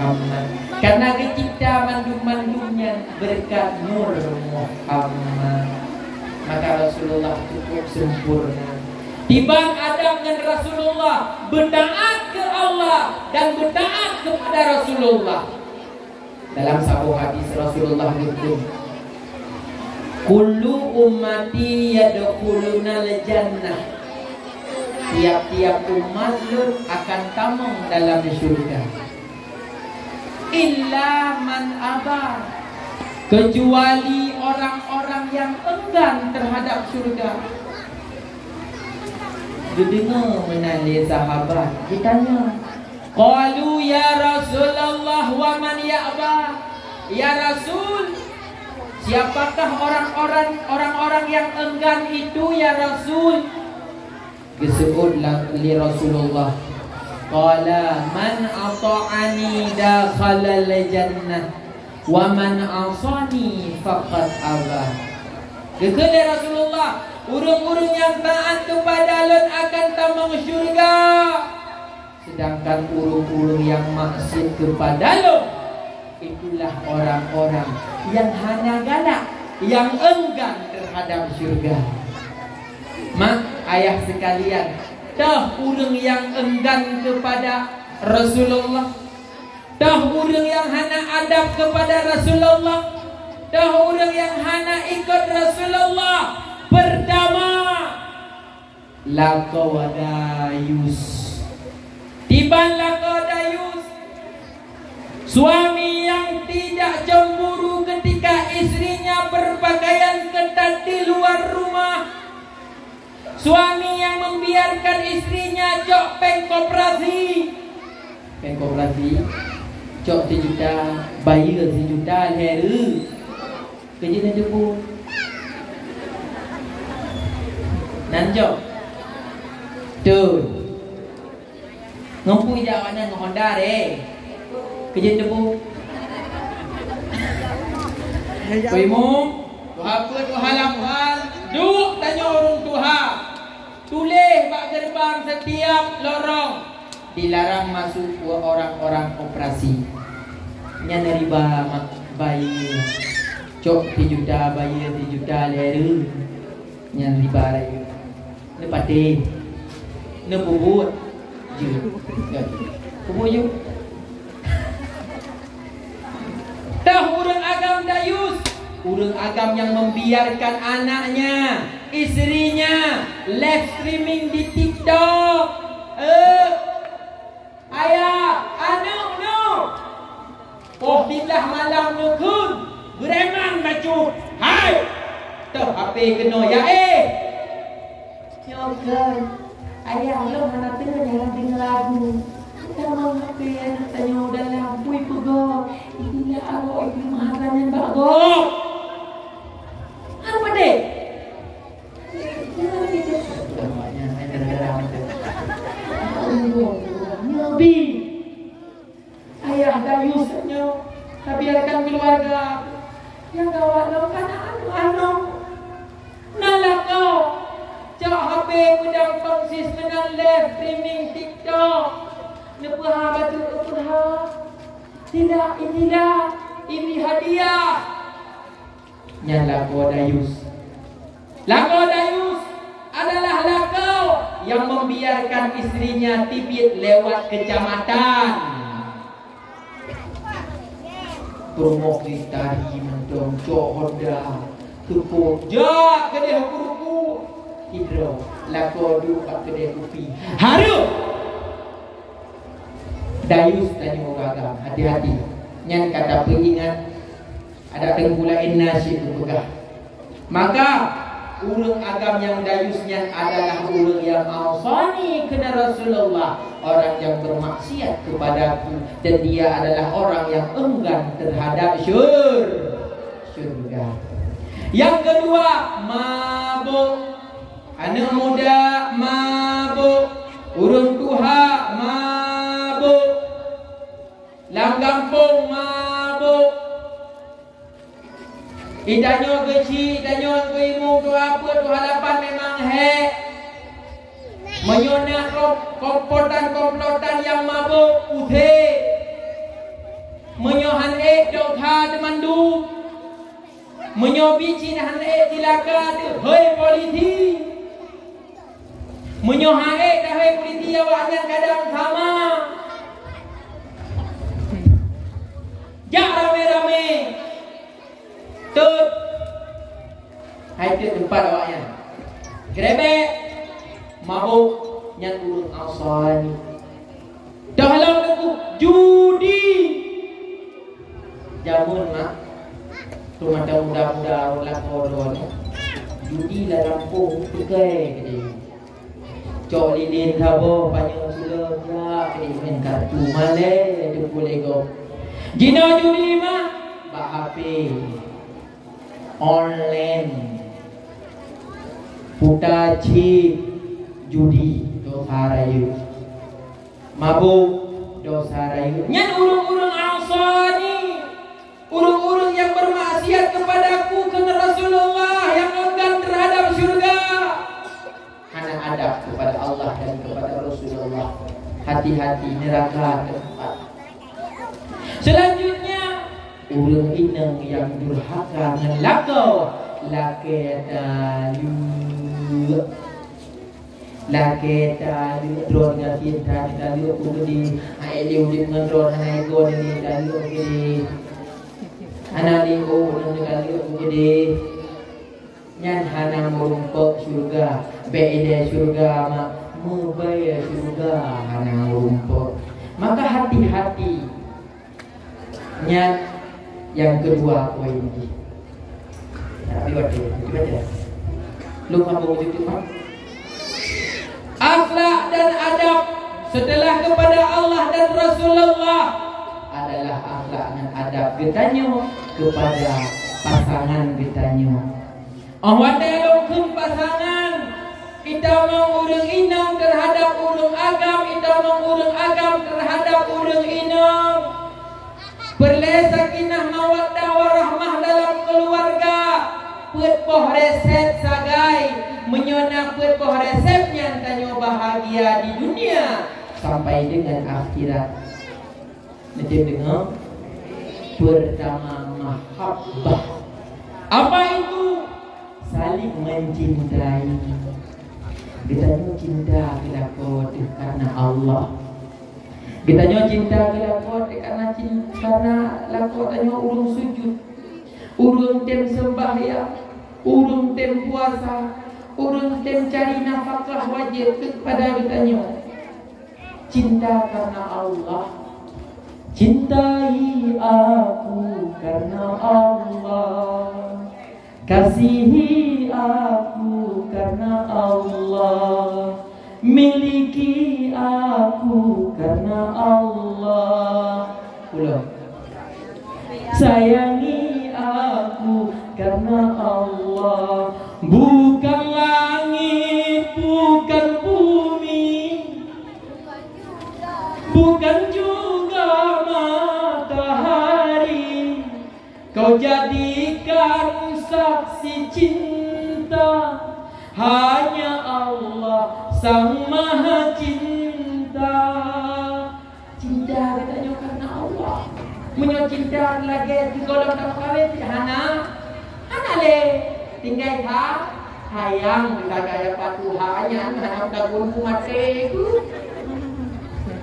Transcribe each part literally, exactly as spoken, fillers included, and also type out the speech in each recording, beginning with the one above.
Muhammad. Karena geucipta mandum-mandum nyan berkat nur Muhammad. Maka Rasulullah cukup sempurna. Tiban Adam ngon Rasulullah, beutaat keu Allah dan beutaat kepada Rasulullah. Dalam saboh hadis Rasulullah geukheun, "Kullu ummati yadkhulunal jannah." Tiap-tiap umat lôn akan tamong dalam syurga. Illa man aba, kecuali orang-orang yang enggan terhadap syurga. Geudeungoe meunan lé sahabat, geutanyong, qalu, "Ya Rasulullah, wa man ya'ba?" Ya Rasul, siapakah orang-orang, orang-orang yang enggan itu, ya Rasul? Geuseuôt la-, lé Rasulullah, qala, "Man ata'ani dakhalal jannah, wa man asani faqad aba." Geukheun lé Rasulullah, "Ureuëng-ureuëng nyang taát keupada lôn akan tamong syeuruga, seudangkan ureuëng-ureuëng nyang maksiet keupada lôn, itulah orang-orang nyang hana galak, nyang enggan teuhadab syeuruga." Mak, ayah seukalian, toh ureuëng nyang enggan keupada Rasulullah? Toh ureuëng nyang hana adab keupada Rasulullah? Toh ureuëng nyang hana ikot Rasulullah? Peurtama, lakoe dayus. Tiban lakoe dayus, suami yang tidak cemburu ketika istrinya berpakaian ketat di luar rumah. Suami yang membiarkan istrinya cok péng koperasi. Péng koperasi, cok sijuta, bayeue sijuta lhèe reue. Keu jeuet neuteupeue. Nan jok. Beutôi. Ngon peue jak awaknyan ngon Honda deh. Keu jeuet neuteupeue. Peue imum, tuha peuet, tuha lapan, duek tanyoe ureuëng tuha. Tuléh bak geureubang sitiap lorong, dilarang masuk orang-orang operasi. Nyan riba mak bayeue. Cok sijuta bayeue sijuta lhèe reue. Nyan riba rayeuk. Neupatéh. Neupeubuet. Jeuet. Peubuet jeuet. Toh ureuëng agam dayus, ureuëng agam yang membiarkan anaknya, istrinya, live streaming di TikTok. Eh, ayah, aneuk nyoe. Poh siblaih malam neukheun, beureman bacut. Hai! Toh H P keunoe, ya eh! Nyoe kheun, ayah lôn hana teuh nyan deungoe lagu. Tamong H P aneuk tanyoe dalam, bui peugah, "Itulah arwah Ibu Maharani bak gob." Hana padé. Nyoe bi. Ayah dayus nyoe, tabiarkan keuluwarga nyang gawat lom kana aneuk-aneuk. Na lakoe, cok H P peudong tongsis meunan live streaming TikTok. Neupeuha bacut, neupeuha. Tidak, inilah, ini hadiah. Nyan lakoe dayus. Lakoe dayus adalah lakoe yang membiarkan istrinya teubiet lewat kecamatan. Peurumoh geutari mantong, cok Honda, teupok, jak keudeh ruku-ruku. Sidroe lakoe duek bak keudeh kupi. Hareuem! Dayus tanyoe ureuëng agam, hati-hati. Nyan ka tapeuingat Adak Teungku laén na cit geupeugah. Maka, ureuëng agam nyang dayus nyan adalah ureuëng nyang asani keunan Rasulullah, orang yang bermaksiat kepada-Ku, dan dia adalah orang yang enggan terhadap syur-, syurga. Yang kedua, mabuk. Aneuk muda mabuk, ureuëng tuha mabuk, lam gampông mabuk. Itanyoe geuchik, itanyoe geuimum, tuha peuet, tuha lapan memang hék. Meunyoe na kom-, komplotan-komplotan nyang mabök, usé. Meunyoe biet cit hana ék cilaka teuh, hôi polisi. Meunyoe han ék teuh, hôi polisi, awaknyan kadang sama. Jak ramé-ramé. Teuh. Hai teuh teumpat awaknyan. Grebek. Mabök. Nyan ureuëng Ansari. Dalam buku judi. Jameun mak, teumata muda-muda ureuëng lakoe droe nyoe, judi lam gampông peukai keudéh. Cok lilin saboh, panyöt suleueng, jak keudéh main kartu, malèe teupeu lé gob. Jinoe judi mak, bak H P, online, puta chip, judi, dosa rayeuk. Mabök, dosa rayeuk. Nyan ureuëng-ureuëng Ansari, ureuëng-ureuëng nyang bermaksiat kepada Aku, kheun Rasulullah, nyang enggan terhadap syurga. Hana adab kepada Allah dan kepada Rasulullah. Hati-hati, neraka tempat. Selanjutnya, ureuëng inong nyang durhaka ngon lakoe, lakée taleuek. Lakée taleuek, droeneuh gasien that neutaleuek keu keudéh. Hai lé udeb ngon droeneuh hana igoe, neutaleuek keu keudéh. Hana lé ôk, neutaleuek keu keudéh. Nyan hana meurumpok syeuruga. Bék ilée syeuruga mak, meubayeue syeuruga hana meurumpok. Maka hati-hati. Nyan nyang keudua poin jih. Tapi waktu itu baca. Lôn sambung situ, ha? Akhlak dan adab setelah kepada Allah dan Rasulullah adalah akhlak dan adab geutanyoe kepada pasangan geutanyoe. Óh watée lôn kheun pasangan, itamong ureuëng inong terhadap ureuëng agam, itamong ureuëng agam terhadap ureuëng inong. Peureulée sakinah mawaddah warahmah dalam keuluwarga. Peuet boh resep sagai, meunyoe na peuet boh resep nyan tanyoe bahagia di dunia sampai dengan akhirat. Neutem deungoe? Pertama, mahabbah. Apa itu? Saling mencintai. Geutanyoe cinta keu lakoe teuh karena Allah. Geutanyoe cinta keu lakoe teuh karena cin-, karena lakoe tanyoe ureuëng sujud, ureuëng tem seumbahyang, ureuëng tem puasa, ureuëng tem cari nafakah wajéb kepada geutanyoe. Cinta karena Allah. Cintai aku karena Allah. Kasihi aku karena Allah. Miliki aku karena Allah. Ulang. Sayangi aku karena Allah. Bukan langit, bukan bumi, bukan juga matahari. Kau jadikan saksi cinta, hanya Allah Sang Maha Cinta. Cinta geutanyoe karena Allah. Meunyoe cinta lagée di golom tameukawen, hana, hana lé. Tinggai that, sayang, tinggai gaya patuha nyan, hana meudagun maté tu.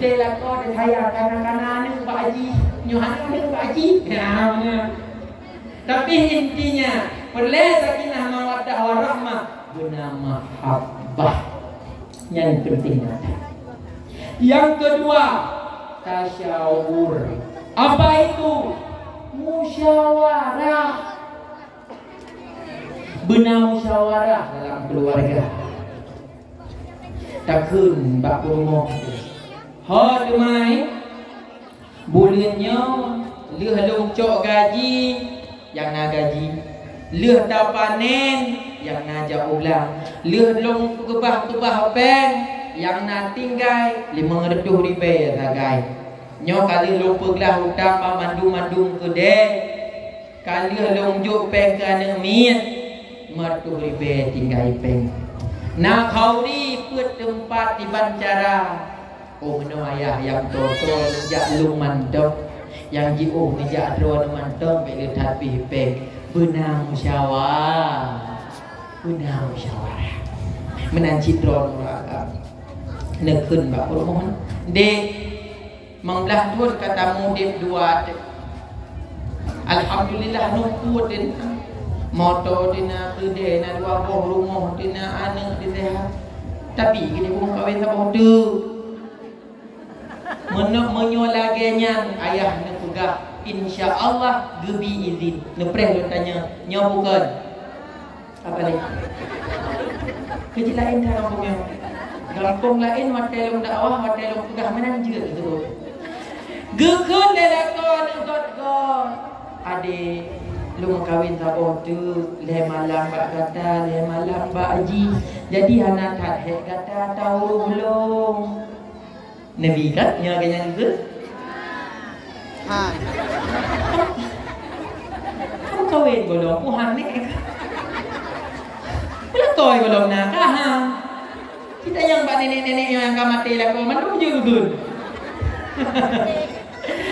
Teuh lakoe teuh sayang, kana-kana aneuk bak jih, nyoe hana aneuk bak jih. Ya, beuna. Tapi intinya, peureulée sakinah mawaddah warahmah, beuna mahabbah. Nyang penting ada. Yang kedua, tasyawur. Apa itu? Musyawarah. Beuna musyawarah dalam keluarga. Takheun bak peurumoh, "Ho teumai, buleuen nyoe lheueh lôn cok gaji nyang na gaji, lheueh tapanen nyang na jak u blang, lheueh lôn keubah-keubah péng nyang na tinggai limong reutôh ribée sagai. Nyoe ka lheueh lôn peuglah utang banmandum-mandum keudée." Ka lheueh lôn jok péng keu aneuk miet, limong reutôh ribée tinggai péng. Na khauri peuet teumpat diban cara. Oh, meunoe ayah nyang toe-toe neujak lôn mantong, nyang jiôh neujak droeneuh mantong, bék lé that pih péng. Beuna musyawarah. Beuna musyawarah. Meunan cit droe nuraka. Neukheun bak peurumoh. Dek, limong blaih thon ka tamudeb dua teuh. Alhamdulillah, numpue teuh na. Moto teuh na, keudè na dua boh, rumoh teuh na, aneuk teuh seuhat. Tapi keuneuk meukawen saboh teuk. Meunyoe, meunyoe lagèe nyan, ayah neupeugah, "Insya Allah geubi izin." Neupreh lôn tanyong, nyoe bukon? Apa lé? Keuji laén that gampông nyoe. Gampông laén watèe lôn dakwah, watèe lôn peugah meunan jeuet geuh. Geukheun lé lakoe neugot-got. Adé, lôn meukawen saboh teuk, lhèe malam bak gata, lhèe malam bak jih. Jadi hana that hèk gata taurôh lôn. Neubi kan? Nyoe lagèe nyan kheueh? Ha. Kamoe kawen gohlom, puhan nèk. Peulakôi gohlom na ka, ha. Kita nyang bak nenek-nenek nyang ka maté lakoe mandum jeuet geukheun.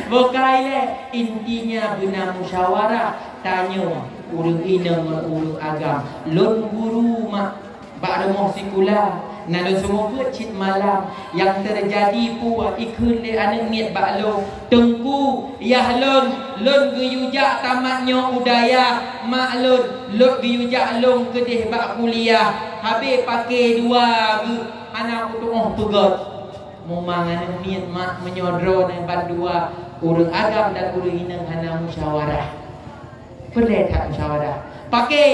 Bukai lé, intinya beuna musyawarah, tanyoe ureueng inong ngon ureueng agam. Lôn guru mak bak rumoh sikula, na lôn seumeubeuet cit malam. Nyang teujadi peue, ikheun lé aneuk miet bak lôn, "Teungku, yah lôn, lôn geuyue jak tamat nyoe u dayah, mak lôn, lôn geuyue jak lôn keudeh bak kuliah, habéh paké dua geuh hana kutu'oh peugöt." Mumang aneuk miet mak, meunyoe droeneuh bandua, ureueng agam dan ureueng inong hana musyawarah. Peureulèe that musyawarah. Paké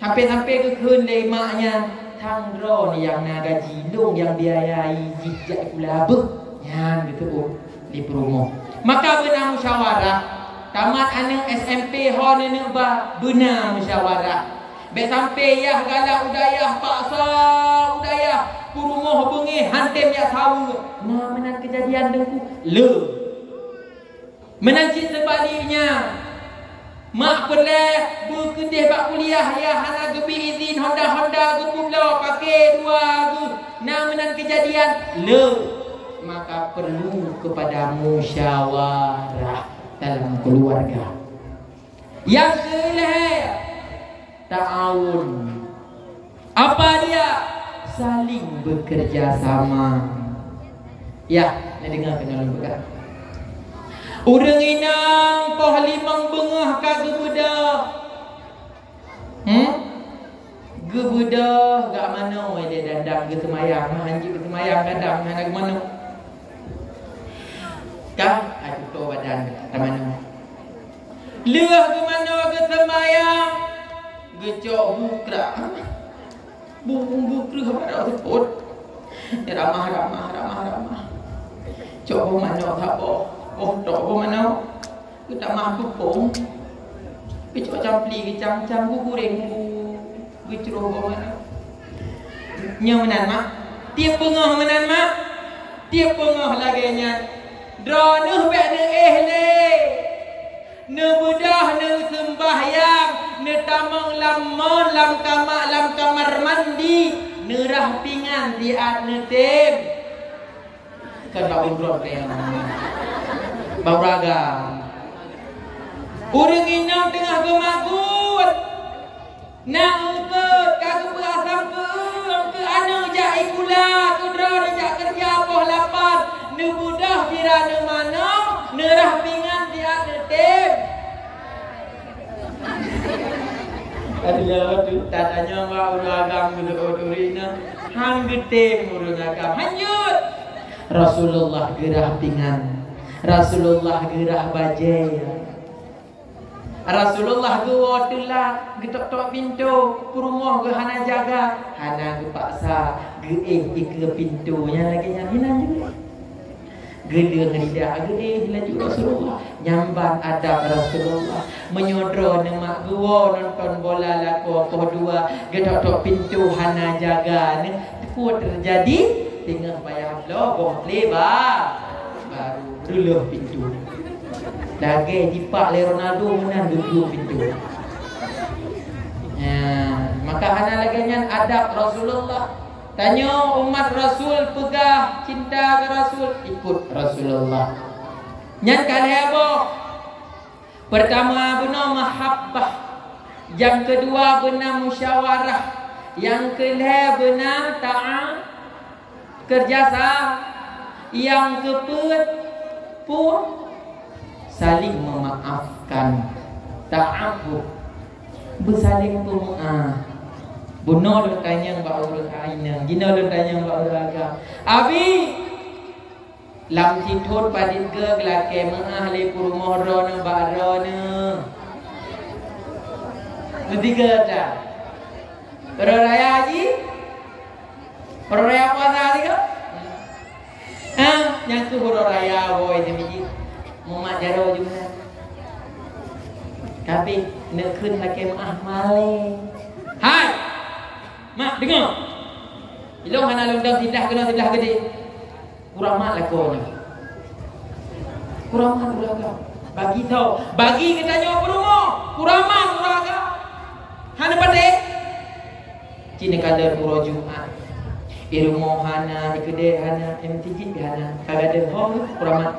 Sampai-sampai geukheun lé mak nyan, "Tang droeneuh nyang na gaji, lôn nyang biayai jih jak sikula beuh." Nyan geuteuôt lé peurumoh. Maka beuna musyawarah, tamat aneuk S M P ho neuneuk ba, beuna musyawarah. Bèk sampai yah galak u dayah, paksa u dayah, peurumoh beungéh han tem jak saweue. Na meunan keujadian Teungku? Le. Meunan cit seubaliknya, mak peureulèe beukeudeh bak kuliah, yah hana geubi izin, honda-honda geupeuet bloe, paké dua geuh, na meunan keujadian? Le. Maka perlu kepada musyawarah dalam keluarga. Nyang keulhèe, ta'awun. Apa dia? Saling bekerja sama. Yah, neudeungoe keunoe lôn peugah. Ureueng inong poh limong beungoh ka geubeudôh. Hmm? Geubeudôh gak manoe lé dandang geuseumayang, meuhan jeuet geuseumayang dandang hana geumanoe. Ka, ai tutoe badan tamanoe. Lheueh geumanoe geuseumayang, geucok bu krak. Bu, bu kreueh bak seupôt. Ramah, ramah, ramah, ramah. Cok boh manok saboh. Boh tok boh manok. Geutamah peupông. Geucok campli, geucam-cam, geuguréng bu. Geucroh boh manok. Nyoe meunan, mak. Tiep beungoh meunan, mak. Tiep beungoh lagèe nyan. Droeneuh bèk neuéh lé. Neubeudôh, neuseumbahyang, neutamong lam mon, lam kama, lam kamar mandi, neurah pingan siat neutem. Kan bak uroe teuh. Bak uroe agam. Ureueng inong teungoh geumagun. Na eungkôt ka geupeu asam keueung keu aneuk jak sikula, keu droe jak keureuja poh lapan, neubeudôh sira neumanö, neurah pingan siat neutem. Aduh, ya Rabbi, tatanyong bak ureueng agam geuteuôt ureueng inong, han geutem ureueng agam. Hanjeuet! Rasulullah geurah pingan. Rasulullah geurah bajèe. Rasulullah geuwoe teulat, geutok-tok pintoe, peurumoh geuh hana jaga, hana geupaksa, geuéh ikeue pintoe nyan lagèe nyan hinan jeuet. Geuleueng rida geuéh laju Rasulullah. Nyan ban adab Rasulullah. Meunyoe droeneuh mak geuwoe nonton bola lakoe poh dua, geutok-tok pintoe hana jaga, nyan peue teujadi? Teungoh payah bloe boh plé ba-, baru reuleuh pintoe. Lagèe jipak lé Ronaldo meunan geubloe pintoe. Nyan, maka hana lagèe nyan adab Rasulullah. Tanyoe umat Rasul peugah cinta keu Rasul, ikut Rasulullah. Nyan ka lhèe boh. Pertama beuna mahabbah, nyang keudua beuna musyawarah, nyang keulhèe beuna ta'a-, keureuja sa-, nyang keupeuet pun saling memaafkan, ta'afuf, beusaléng peumeu'ah. Bunoe lôn tanyong bak ureueng inong, jinoe lôn tanyong bak ureueng agam. Abi, lam sithon padit geu geulakèe meu'ah lé peurumoh droeneuh bak droeneuh? Meusigoe that. Uroe raya jih? Uroe raya puasa sigoe? Ha, nyang keuh uroe raya, boy, di masjid. Mumat jaroe jumeunan. Tapi neukheun lakèe meu'ah malèe. Hai! Mak, deungö! Ilôn hana lôn dong siblah keunoe siblah keudéh. Kurang mat lakoe nyoe. Kurang mat ureueng agam. Bagi tho, bagi geutanyoe peurumoh. Kurang mat ureueng agam. Hana patéh. Cit neukalon uroe Jumat. Di rumoh hana, di keudè hana, di meuseujid pih hana. Ka gadôh ho, kurang mat.